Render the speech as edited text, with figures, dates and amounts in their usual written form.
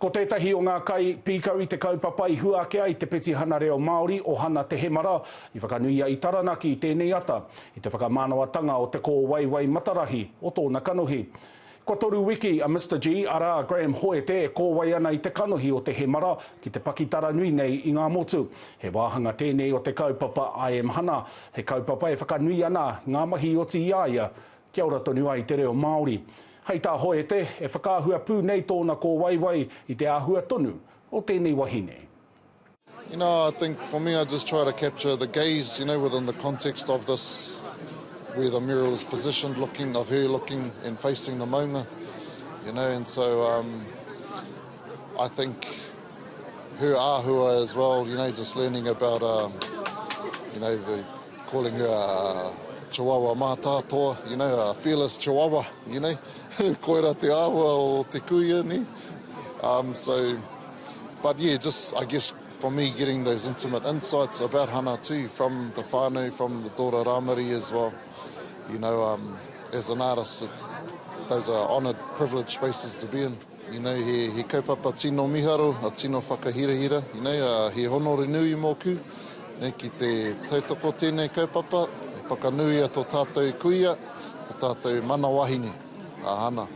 Ko tētahi o ngā kai pīkau i te kaupapa i hua ake ai te petihana reo Māori o Hana Te Hemara i whakanuia i Taranaki i tēnei ata i te whakamānawatanga o te kōwaiwai matarahi o tōna kanohi. Kua toru wiki a Mister G, arā, a Graham Hoete e kōwai ana i te kanohi o Te Hemara ki te pakitara nui nei i Ngāmotu. He wāhanga tēnei o te kaupapa I am Hana, he kaupapa e whakanui ana ngā mahi i oti i a ia kia ora tonu ai te reo Māori. Hei tā Hoete, e whakaahua pū nei tōna kōwaiwai i te āhua tonu o tēnei wahine. You know, I think for me I just try to capture the gaze, you know, within the context of this, where the mural is positioned, looking, of her looking and facing the maunga, you know, and so um, I think her āhua as well, you know, just learning about, um, you know, the calling her a chihuahua mātātoa, you know, a fearless chihuahua, you know, koira te āhua o te kuia, ne? Um, so, but yeah, just, I guess, for me, getting those intimate insights about Hana too, from the whānau, from the daughter Ramari as well, you know, um, as an artist, it's, those are honoured, privileged spaces to be in. You know, he, he kaupapa tino miharo, a tino whakahirahira, you know, uh, he honore nui mōku, ne, ki te tautoko tēnei kaupapa, e whakanuia tō tātou kuia, tō tātou mana wahine, a Hana.